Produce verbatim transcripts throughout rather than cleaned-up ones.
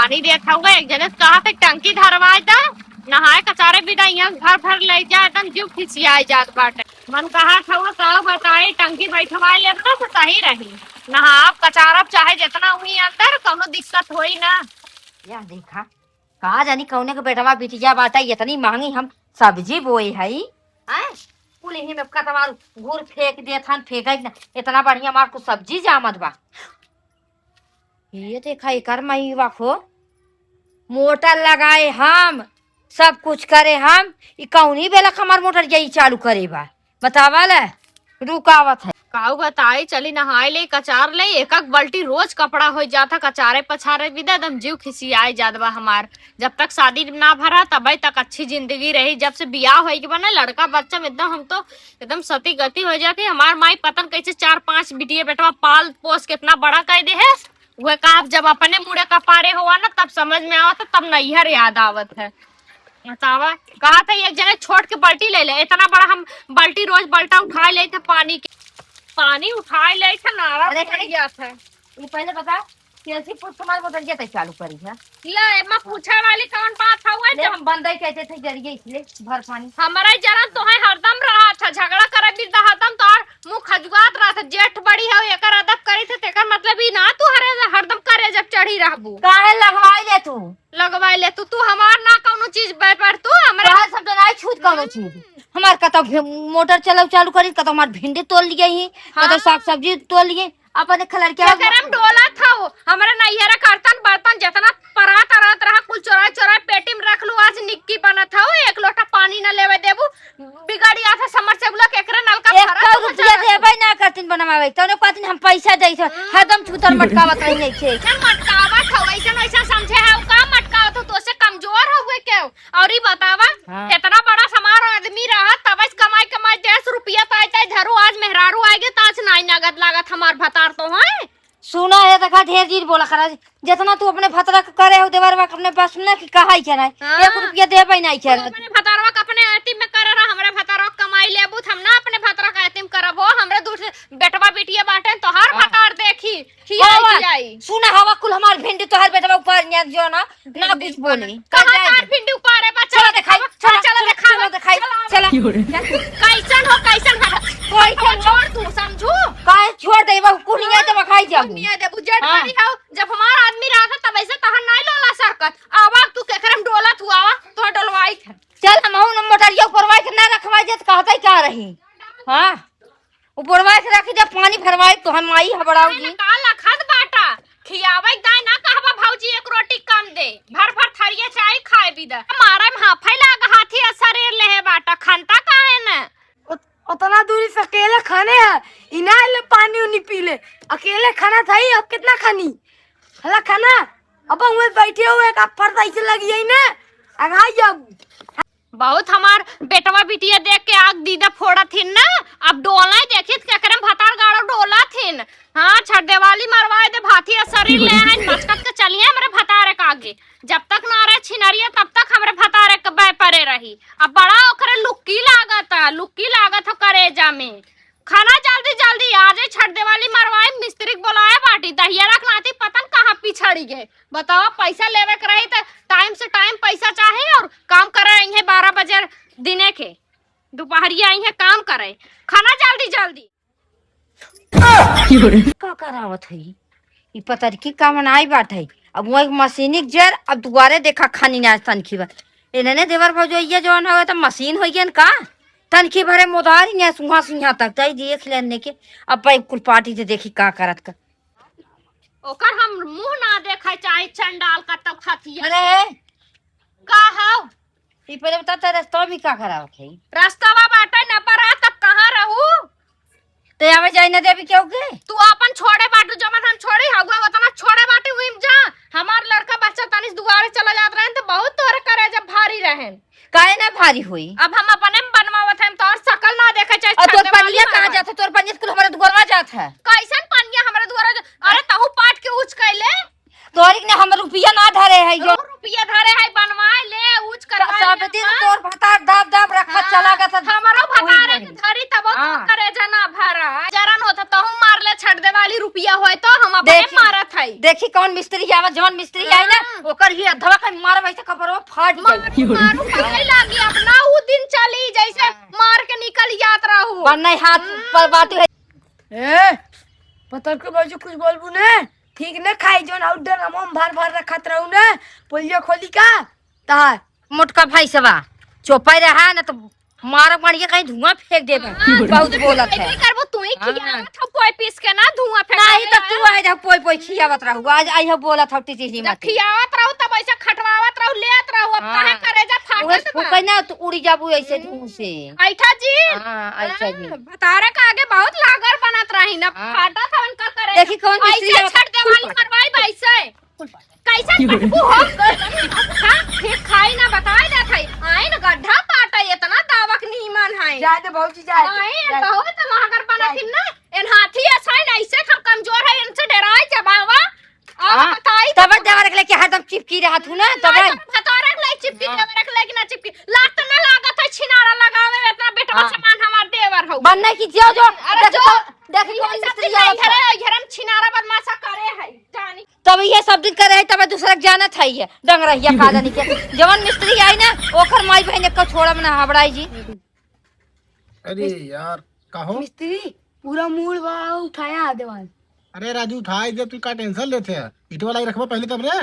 पानी देत हउवे, एक जने से कहा थे टंकी धरवाए दा, नहाए कचारे बिना यहाँ भर भर ले जाए, एकदम जीव खिसियाए जात बाटे। मन कहा था वो का बताई, टंकी बैठवाए लेब ना तो सही रही, नहाब कचारब चाहे जितना हुई अंदर, कौनो दिक्कत होई ना। या देखा, का जानी कौने के बेटवा बिटिया बाटे, इतनी महंगी हम सब्जी बोए हई, हैं? कुल यही में कतवार घूर फेंक देत हन, फेंके ना, इतना बढ़िया हमार कुछ सब्जी जामत बा। ये देखा, एकर माई बा खो, मोटर लगाए हम, सब कुछ करे हम, ई कौनी बेलक हमार मोटर यही चालू करे बा, बतावा ले, रुकावत है। काऊ बताई, चली नहाए ले, कचार ले, एक एक बाल्टी रोज कपड़ा हो जाता, कचारे पछारे भी दे, एकदम जीव खिसियाए जात बा हमार। जब तक शादी ना भरा, तबे तक अच्छी जिंदगी रही, जब से बियाह होए के बा ना, लड़का बच्चा में एकदम हम तो एकदम सती गति हो जाती। हमार माई पतन कैसे चार पांच बिटिया बेटवा पाल पोस के इतना बड़ा कर दे है, वह का अब जब अपने मुड़े कपारे हुआ ना, तब समझ में आवत है, तब नैहर याद आवत है। बतावा, कहा था एक जने छोट के बाल्टी ले ले, इतना बड़ा हम बाल्टी रोज बाल्टा उठा ले थे पानी के, पानी उठा ले थे, नारा अरे, पड़ अरे। गया था। ये पहले बता, कैसी पूछ हमारे मोटरिया तक चालू करी है? ले, एमा पूछे वाली कौन बात हवे ले, जब हम बंदे कहते थे जरिए इसलिए भर पानी। हमारा जरा तो है हरदम रहा था, झगड़ा करे भी हरदम तो और मुंह खजुआत रहा था, जेठ बड़ी है, एकर अदब करी थे, तेकर मतलब ई ना तू हरे हरदम करे जब चढ़ी रहबू। काहे लगवाई ले तू? लगवाई ले तू, तू हमार ना कौनो चीज बेपर, तू हमरे तोहार सब तो नाई छूत कौनो चीज। हमार कतौ भे-, मोटर चलाऊ चालू करी, कतौ हमार भिंडी तोड़ लिए ही, कतौ हाँ। साग सब्जी तोड़ लिए, अपने खलर के केकरे में डोलत हऊ? हमरे नैहरे करतन बर्तन जितना परात अरात रहा, कुल चोराई चोराई पेटी में रख लू। आज निक्की बनत हऊ, एक लोटा पानी न लेवे देबू, बिगड़ जात है समरसेबुला, केकरे नलका एक भरत सौ हऊ, रुपया चला देबे ना करतीन बनवावे, तौने कहतीन हम पैसा देत हई, हम्म। हरदम छूतर मटकावत रही है छे। ऐसन मटकावत हऊ, ऐसन वैसन समझे हऊ, का मटकावत हऊ, तोसे कमजोर हऊ केहू? और ई बतावा, हाँ। इतना बड़ा समार आदमी रहा, तब से कमाई कमाई दस रुपया ताई ताई धरू, आज मेहरारू आएगे, त आज नाई नगद लागत हमार भतार तो है। सुना है, देखा, ढेर दिन बोला करा, जितना तू अपने भतरा के करे हो, देवरवा के अपने पास में कि कहा ही करे, हाँ। एक रुपया देबे नहीं तू करे। अपने भतारवा के अपने आती में करे रहा, हमरे भतारवा के कमाई लेबू, त हम ना अपने भतरा के आती में करब हो, हमरे दूर से बेटवा बिटिया बाटे, तोहार हाँ। भतार देखी। खियाई, हवा, खियाई। सुना हवा, कुल हमार भिंडी तोहार बेटवा ऊपर निया जो ना, ना भिंडी कुछ बोली। ऊपर। कहाँ तोहार भिंडी ऊपर है, बच्चा? चलो देखाई, चलो, चलो चलो, देखावा। चलो देखाई, चलो। कैसन हो, कैसन हो? कैसन हो? छोड़ तू, समझू? काहे छोड़ देबा? कुल निया देबा, खाई जाबू। कुल निया देबू, जेठ हाँ। बड़ी हो, जब हमार आदमी रहा था, तब ऐसे तहार नाई लोला सरकत। आवा तू केकरे में डोलत हुआ, आवा, तो डोलवाई थे। चल, हम हूँ न मोटरिया ऊपरवाई के ना रखवाई जात, कहते ही का रही? हाँ। उपरवा के रखी, जब पानी भरवाई तो हम आई हबड़ाऊ जी। का लखत बाटा? खियावे दाई ना कहबा भौजी, एक रोटी कम दे, भर भर थरिया चाही खाए भी दे। मारे में हाफे लाग हाथी आ शरीर लेहे बाटा, खनता काहे न? उत-, उतना दूरी से अकेले खने है, इना ले पानी उनी पी ले, अकेले खाना था ही, अब कितना खानी? हला खाना, अब हुए बैठे हुए का फर्द ऐसे लगी है ना, अघाई जाबू। बहुत हमार बेटवा बिटिया देख के आग दीदा फोड़त हिन ना। अब डोले देखित केकरे में भतार गाड़ो डोलत हिन। हाँ, छठ देवाली मरवाए दे भाथी आ शरीर ले आइन मचकत के चलिए हमरे भतारे के आगे। जब तक ना रहे छिनरिया तब तक हमरे भतारे के बै परे रही। अब बड़ा ओकरे लुक्की लागत है, लुक्की लागत हो करेजा में। खाना जल्दी जल्दी, आजे छठ देवाली मरवाए, मिस्त्री के बोलाए बाटी, दहियरा के नाती पतन कहाँ पिछड़ी गए। बताओ, पैसा लेवे के रही त टाइम से टाइम पैसा चाहे और काम करे रही है बारह बजे दिने के, दोपहरिया आई है काम करे, खाना जल्दी जल्दी। का करावत है ई? पतरकी का मनाई बात है। अब वो एक मशीनिक जर, अब दुआरे देखा खानी ना तनखी बा। इन्हने देवर भौजैया जवन हवे त मशीन होइगन का? तनखी भरे मोदारी ने सुहा सुहा तक ताई देख लेने के। अब भाई कुल पार्टी दे देखी का करत का। ओकर हम मुंह ना देखा चाहे चंडाल का तब खातिया। अरे का हव? ई पहले बता, तेरे रस्तवा में का करावत है? रस्तवा बाटे न परा, तब कहाँ रहू? ते आवे जाए न देबी केहू के? तू अपन छोड़े बाटू, जवन हम छोड़ी हउआ, ओतना छोड़े बाटी, उइम जा। हमार लड़का बच्चा तनिस दुआरे चला जात रहेन, त बहुत तोहरे करेजा भारी रहेन। काहे ना भारी होई? अब हम अपने में बनवावत हैं, हम तोहर शकल ना देखे चाहे और तोर छाते वाली पनिया कहाँ बनवाए। जात है? तोर पनिया कुल हमारे दुआरवा जात है। कैसन पनिया हमारे दुआरा जा-, अरे तहू पाट के ऊँच कैले। तोहरी के ने हम रुपया ना धरे है यो। रुपया धरे है, बनवाए ले, ऊँच करवाए ले, साबिती तो हाँ। तोर भतार दाब दाब रखत हाँ, चला गत है। हमरो भतारे के धरी तब हाँ। करेजा ना भरा। जरन होत तहू मार ले, छट देवाली रुपया होए तो हम अपने देखी, मारत हई। देखी कौन मिस्त्री आवा, जौन मिस्त्री आई ना, हाँ। ओकर ही अधवा के मारब ऐसे कपड़वा फाट मार, जाई। मारू, मारू, पकड़ लागी, अपना उ दिन चली जैसे हाँ। मार के निकल जात रहू। बन्ने हाथ हम्म। पर बात है। ए, पतर के बाजू कुछ बोलबू ने? ठीक ने खाई जौन आउर डरम हम भर भर रखत रहू ने, पोलियो खोली का? तहार मोटका भाई सबा, चुपे रहा ना तो मारब बढ़िया कहीं धुआं फेंक देबे। हाँ, बहुत बोलत है। ऐसे करबो तू ही हाँ। खियावत हो पोई पीस के ना धुआं फेंक नहीं तो तू आए जा पोई पोई खियावत रहू, आज आई हो बोलत हो टिटिही जब मत। खियावत रहू तब ऐसे खटवावत रहू, लेत रहू, अब हाँ। काहे करेजा उहे फाटत बा? फूके ना तो उड़ी जाबू ऐसे धुआं से। ऐठा जी। हाँ, ऐठा जी। हाँ, भतारे का आगे बहुत लागर बनत रही ना, हाँ। फाटत हवन का करे। देखी कौन ऐसे मिस्त्री आवत छट देवाली फूल मरवाई बा ऐसे। फूल कैसन बटकू हो? हाँ, ठीक खाई ना बताए देत है। आइन गड्ढा पाटे इतना दावक नीमन है। जाए दे भौजी, जाए दे, आइन जाए दे। बहुत महगर बना जाए फिर दे। ना। एन हाथी ऐसा है ना, इससे हम कमजोर है, इनसे डराए जबावा। अब हाँ, बताई तब तो। देवर के लेके हरदम चिपकी रहत हूँ ना, तब नहीं, तब भतारक ले चिपकी, हाँ। देवर के लेके ना चिपकी। लात ना लागत है, छिनारा लगावे, इतना बेटवा हाँ। समान हमार देवर हो। बन्ने की जो, जो, अरे देखो, जो, देखो, ये कौन सब मिस्त्री दिन आवत है। इधर, इधर हम छिनारा बदमाशा करे है, जानी। तब ये सब दिन करे है, तब दूसरा के जानत है ये, डंगरहिया का जानी के। जवन मिस्त्री आई ना, ओकर माई बहन एको छोड़ब ना, हबड़ाई जी। अरे यार, का हो? मिस्त्री, पूरा मूड़ बा, उठाया देवाल। अरे राजू, उठाई दे, तू का tension लेते है? ईंटवा लाई रखबा पहले तब रे।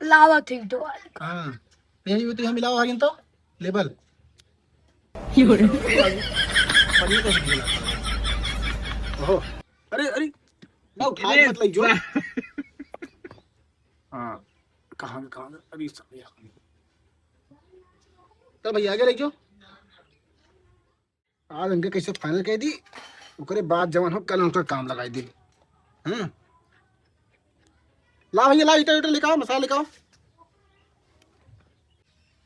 लावत है ईंटवा। हाँ, यही तो हम मिलाओ हगिन तो, लेबल। पनीर कैसे खिलाता है? ओहो, अरे, अरे, ना उठाई अरे, मत लाई जो। हाँ, कहाँ, कहाँ, अभी सब यहाँ। चल भैया, आगे रह जो। आज उनके कैसे final कर दी, ओकरे बाद जवन हो, कल उनका काम लगाई दी। हाँ? ला भैया, ला, ईटा, ईटा लेके आओ, मसाला लेके आओ।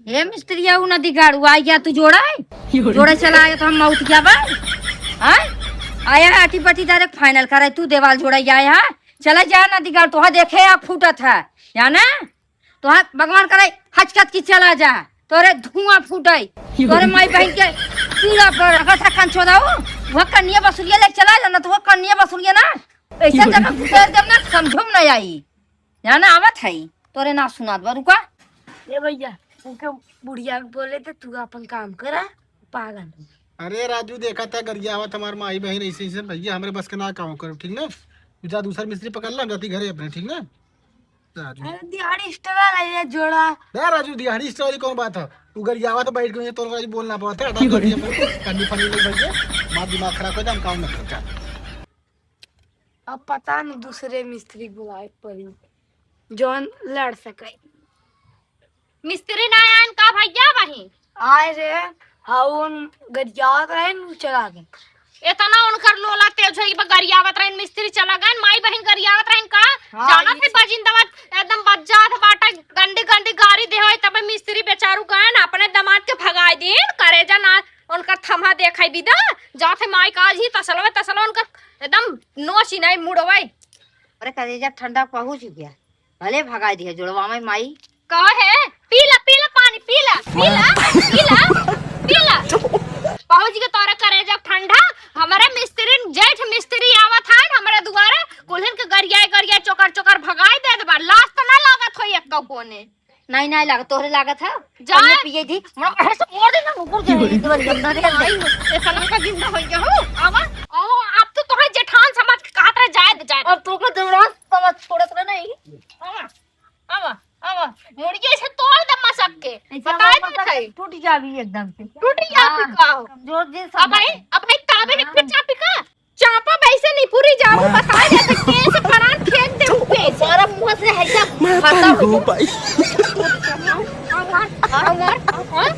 ए मिस्त्रिया, उ नदी गाड़ू आई गया, तू जोड़ा है? जोड़ा चला आया तो हम मौत क्या बा? हाँ? आया है अटी बटी direct final करे, तू देवाल जोड़ा आया है? चला जा नदी गाड़, तोहा देखे आँख फूटत है, जाना? तोहा भगवान करे हचकत की चला जा, तोरे धुआं फूटे, तोरे माई बहन के पीड़ा पर अगर था कंचोदाऊ, वह कन्या बसुरिया लेके चला जा, ना तो वह कन्या बसुरिया ना, ऐसा जगह घुसेड़ देब ना, समझो में नहीं आई। जाना आवत है, तोरे ना सुनात बा, रुका। ए भैया, उनके बुढ़िया के बोले तो तू अपन काम करा, पागल। अरे राजू, देखा था गरियावत हमार माई बहन ऐसे, ऐसे भैया, हमरे बस के ना काम करब, ठीक ना? तू जा दूसरा मिस्त्री पकड़ ला, हम जाती घरे अपने, ठीक ना? राजू। अरे दिहाड़ी स्टोर वाला ये जोड़ा। ना राजू, दिहाड़ी स्टोर वाली कौन बात है? तू गरियावत बैठ गई, तोर राजू बोल ना पावत है, अटक गई है, पन्नी पन्नी लोग भैया, मार दिमाग खराब कर दे, हम काम ना करता। अब पता नहीं दूसरे मिस्त्री बुलाए पड़ी, जौन लड़ सके। मिस्त्री ना आयन का भैया वहीं? आए रे, हाँ, उन गरियावत रहे न, चला गए। इतना उनकर लोला तेज होई बा, गरियावत रहे न, मिस्त्री चला गए न, माई बहन गरियावत रहे न का? हाँ, जानत है बजिंदवा एकदम बज्जात बाटे, गंदी गंदी गारी दे होई, तबे मिस्त्री बेचारू गए न, अपने दामाद के भगाई दीन, करेजा ना उनकर थम्हा देखाई बिदा, जात है माई का आज ही तसलवे तसलवे उनकर एकदम नोच ही नहीं मुड़वे। अरे करेजा ठंडा पहुँच गया, भले भगाई दिया जोड़वा में माई। कहे, "पी ला, पी ला पानी, पी ला, पी ला, पी ला, पी ला।" पहुँच के तोरा करेजा ठंडा, हमारे मिस्त्री, जेठ मिस्त्री आवत है हमारे दुआरे, कुल्हिन के गरियाए गरियाए चोकर चोकर भगाई दे देबा, लाज तो ना लागत हो एक कोने। नहीं, नहीं लागत, तोहरे लागत है। जा। पहले पिए थी, मोर घर से मोड़ देना, ऊपर जाए, इधर गंदा रे। नहीं, ऐसा ना का जिंदा हो गया हो। आवा, आओ, आप तो तोहे जेठान समझ के कहत रहे, जाए दे, जाए दे। और तू को देवरान समझ छोड़त रहे नहीं। आवा, आवा, आवा। मुड़िया से तोड़ दे मसक के। ऐसा बताए मसक तो सही। टूट जाबी एकदम से। टूट जाबी हाँ, का हो? कमजोर दिन अब भाई, समझ। अब भाई ताबे हाँ। फिर चापी का? चापा वैसे नहीं पूरी जाबू, बताए दे तो केस फरान फेंक दे ऊपर। सारा मुंह से है क्या? मैं खाता तारी हूँ। हो भाई। अमर, अमर, अमर,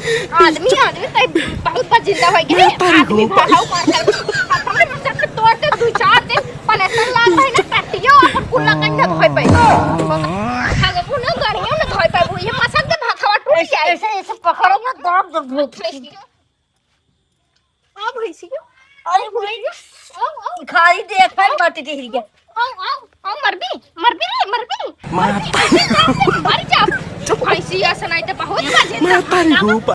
आदमी, आदमी तो बहुत बार जिंदा हो गया। मैं तारी आदमी हूँ भाई। भाव मार कर, हमारे सब तोड़ दे, दो चार दिन पलेस्तर लाग भाई ना, टट्टियों अपन कुल्ला कंधा धोए पे। खगबू ना, गरियों ना धोए पे, ये मसक दे भाथवा टूट जाए। ऐसे, ऐसे पकड़ो ना, दाब जब भूख। आ भैंसिया, अरे भैंसिया, आओ, आओ। खाली देखा ही बात के हिल गया। आओ, आओ, आओ, मरबी, मरबी रे, मरबी। मरबी, मर जा। भैंसिया सुनाई तो बहुत मजे मैं तारी हूँ।